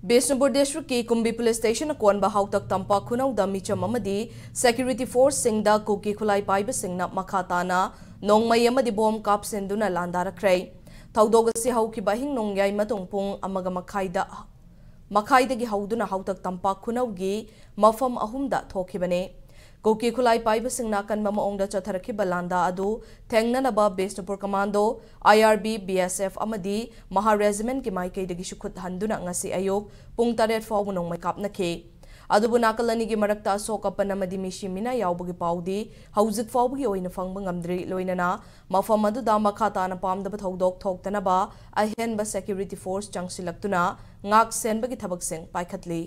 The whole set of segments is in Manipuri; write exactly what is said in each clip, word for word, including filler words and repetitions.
ꯕꯤꯁꯅꯨꯄꯨꯔ ꯗꯤꯁꯇ꯭ꯔꯤꯛꯀꯤ ꯀꯨꯝꯕꯤ ꯄꯨꯂꯤꯁ ꯁ꯭ꯇꯦꯁꯟꯅ ꯀꯣꯟꯕ ꯍꯥꯎꯇꯛ ꯇꯝꯄꯥꯛ ꯈꯨꯅꯧꯗ ꯃꯤꯆꯝ ꯑꯃꯗꯤ ꯁꯦꯀ꯭ꯌꯨꯔꯤꯇꯤ ꯐꯣꯔꯁꯁꯤꯡꯗ ꯀꯨꯀꯤ ꯈꯨꯠꯂꯥꯏ ꯄꯥꯏꯕꯁꯤꯡꯅ ꯃꯈꯥ ꯇꯥꯅ ꯅꯣꯡꯃꯩ ꯑꯃꯗꯤ ꯕꯣꯝ ꯀꯥꯞꯁꯤꯟꯗꯨꯅ ꯂꯥꯟꯗꯥꯔꯛꯈ꯭ꯔꯦ꯫ ꯊꯧꯗꯣꯛ ꯑꯁꯤ ꯍꯧꯈꯤꯕ ꯑꯍꯤꯡ ꯅꯣꯡꯌꯥꯏ ꯃꯇꯨꯡ ꯄꯨꯡ ꯑꯃꯒ ꯃꯈꯥꯏꯗ, ꯃꯈꯥꯏꯗꯒꯤ ꯍꯧꯗꯨꯅ ꯍꯥꯎꯇꯛ ꯇꯝꯄꯥꯛ ꯈꯨꯅꯧꯒꯤ ꯃꯐꯝ ꯑꯍꯨꯝꯗ ꯊꯣꯛꯈꯤꯕꯅꯤ꯫ ꯀꯨꯀꯤ ꯈꯨꯠꯂꯥꯏ ꯄꯥꯏꯕꯁꯤꯡꯅ ꯑꯀꯟꯕ ꯃꯑꯣꯡꯗ ꯆꯠꯊꯔꯛꯈꯤꯕ ꯂꯥꯟꯗꯥ ꯑꯗꯨ ꯊꯦꯡꯅꯅꯕ ꯕꯤꯁꯅꯨꯄꯨꯔ ꯀꯃꯥꯟꯗꯣ, ꯑꯥꯏ ꯑꯥꯔ ꯕꯤ, ꯕꯤ ꯑꯦꯁ ꯑꯦꯐ ꯑꯃꯗꯤ ꯃꯍꯥ ꯔꯦꯖꯤꯃꯦꯟꯠꯀꯤ ꯃꯥꯏꯀꯩꯗꯒꯤꯁꯨ ꯈꯨꯠ ꯍꯟꯗꯨꯅ ꯉꯁꯤ ꯑꯌꯨꯛ ꯄꯨꯡ ꯇꯔꯦꯠ ꯐꯥꯎꯕ ꯅꯣꯡꯃꯩ ꯀꯥꯞꯅꯈꯤ꯫ ꯑꯗꯨꯕꯨ ꯅꯥꯀꯜ ꯑꯅꯤꯒꯤ ꯃꯔꯛꯇ ꯑꯁꯣꯛ ꯑꯄꯟ ꯑꯃꯗꯤ ꯃꯤꯁꯤ ꯃꯤꯅꯥ ꯌꯥꯎꯕꯒꯤ ꯄꯥꯎꯗꯤ ꯍꯧꯖꯤꯛ ꯐꯥꯎꯕꯒꯤ ꯑꯣꯏꯅ ꯐꯪꯕ ꯉꯝꯗ꯭ꯔꯤ꯫ ꯂꯣꯏꯅꯅ ꯃꯐꯝ ꯑꯗꯨꯗ ꯃꯈꯥ ꯇꯥꯅ ꯄꯥꯝꯗꯕ ꯊꯧꯗꯣꯛ ꯊꯣꯛꯇꯅꯕ ꯑꯍꯦꯟꯕ ꯁꯦꯀ꯭ꯌꯨꯔꯤꯇꯤ ꯐꯣꯔꯁ ꯆꯪꯁꯤꯜꯂꯛꯇꯨꯅ ꯉꯥꯛ ꯁꯦꯟꯕꯒꯤ ꯊꯕꯛꯁꯤꯡ ꯄꯥꯏꯈꯠꯂꯤ꯫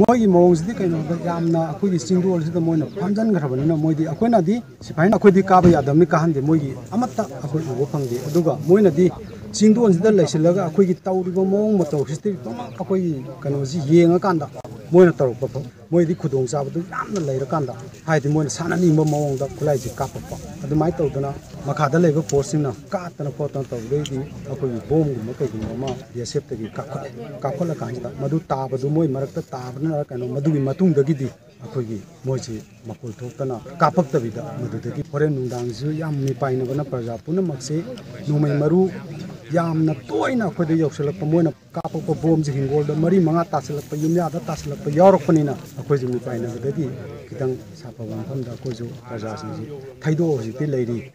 ꯃꯣꯏꯒꯤ ꯃꯑꯣꯡꯁꯤꯗꯤ ꯀꯩꯅꯣꯗ ꯌꯥꯝꯅ ꯑꯩꯈꯣꯏꯒꯤ ꯆꯤꯡꯗꯣꯜꯁꯤꯗ ꯃꯣꯏꯅ ꯐꯝꯖꯤꯟꯈ꯭ꯔꯕꯅꯤꯅ, ꯃꯣꯏꯗꯤ, ꯑꯩꯈꯣꯏꯅꯗꯤ ꯁꯤꯐꯥꯏꯅ ꯑꯩꯈꯣꯏꯗꯤ ꯀꯥꯕ ꯌꯥꯗꯕꯅꯤ, ꯀꯥꯍꯟꯗꯦ, ꯃꯣꯏꯒꯤ ꯑꯃꯠꯇ ꯑꯩꯈꯣꯏ ꯎꯕ ꯐꯪꯗꯦ꯫ ꯑꯗꯨꯒ ꯃꯣꯏꯅꯗꯤ ꯆꯤꯡꯗꯣꯟꯁꯤꯗ ꯂꯩꯁꯤꯜꯂꯒ ꯑꯩꯈꯣꯏꯒꯤ ꯇꯧꯔꯤꯕ ꯃꯑꯣꯡ ꯃꯇꯧꯁꯤꯗꯤ ꯄꯨꯝꯅꯃꯛ ꯑꯩꯈꯣꯏꯒꯤ ꯀꯩꯅꯣꯁꯤ ꯌꯦꯡꯉꯀꯥꯟꯗ ꯃꯣꯏꯅ ꯇꯧꯔꯛꯄ ꯐ-, ꯃꯣꯏꯗꯤ ꯈꯨꯗꯣꯡꯆꯥꯕꯗꯨ ꯌꯥꯝꯅ ꯂꯩꯔꯀꯥꯟꯗ, ꯍꯥꯏꯗꯤ ꯃꯣꯏꯅ ꯁꯥꯟꯅꯅꯤꯡꯕ ꯃꯑꯣꯡꯗ ꯈꯨꯠꯂꯥꯏꯁꯦ ꯀꯥꯞꯄꯛꯄ꯫ ꯑꯗꯨꯃꯥꯏꯅ ꯇꯧꯗꯅ ꯃꯈꯥꯗ ꯂꯩꯕ ꯐꯣꯔꯁꯁꯤꯡꯅ ꯀꯥꯞꯇꯅ ꯈꯣꯠꯇꯅ ꯇꯧꯕꯗꯩꯗꯤ ꯑꯩꯈꯣꯏꯒꯤ ꯕꯣꯝꯒꯨꯝꯕ ꯀꯩꯒꯨꯝꯕ ꯑꯃ ꯕꯤ ꯑꯦꯁ ꯑꯦꯐꯇꯒꯤ ꯀꯥꯞꯈꯠꯂꯦ꯫ ꯀꯥꯞꯈꯠꯂꯀꯥꯟꯁꯤꯗ ꯃꯗꯨ ꯇꯥꯕꯗꯨ ꯃꯣꯏ ꯃꯔꯛꯇ ꯇꯥꯕꯅ ꯀꯩꯅꯣ, ꯃꯗꯨꯒꯤ ꯃꯇꯨꯡꯗꯒꯤꯗꯤ ꯑꯩꯈꯣꯏꯒꯤ ꯃꯣꯏꯁꯤ ꯃꯄꯨꯜ ꯊꯣꯛꯇꯅ ꯀꯥꯞꯄꯛꯇꯕꯤꯗ, ꯃꯗꯨꯗꯒꯤ ꯍꯣꯔꯦꯟ ꯅꯨꯡꯗꯥꯡꯁꯤꯁꯨ ꯌꯥꯝ ꯃꯤꯄꯥꯏꯅꯕꯅ ꯄ꯭ꯔꯖꯥ ꯄꯨꯝꯅꯃꯛꯁꯤ ꯅꯣꯡꯃꯩ ꯃꯔꯨ ꯌꯥꯝꯅ ꯇꯣꯏꯅ ꯑꯩꯈꯣꯏꯗ ꯌꯧꯁꯤꯜꯂꯛꯄ, ꯃꯣꯏꯅ ꯀꯥꯞꯄꯛꯄ ꯕꯣꯝꯁꯤ ꯍꯤꯡꯒꯣꯜꯗ ꯃꯔꯤ ꯃꯉꯥ ꯇꯥꯁꯤꯜꯂꯛꯄ, ꯌꯨꯝꯌꯥꯗ ꯇꯥꯁꯤꯜꯂꯛꯄ ꯌꯥꯎꯔꯛꯄꯅꯤꯅ ꯑꯩꯈꯣꯏꯁꯨ ꯃꯤꯄꯥꯏꯅꯕꯗꯒꯤ ꯈꯤꯇꯪ ꯁꯥꯐꯕ ꯃꯐꯝꯗ ꯑꯩꯈꯣꯏꯁꯨ ꯄ꯭ꯔꯖꯥꯁꯤꯡꯁꯤ ꯊꯩꯗꯣꯛꯑ ꯍꯧꯖꯤꯛꯇꯤ ꯂꯩꯔꯤ꯫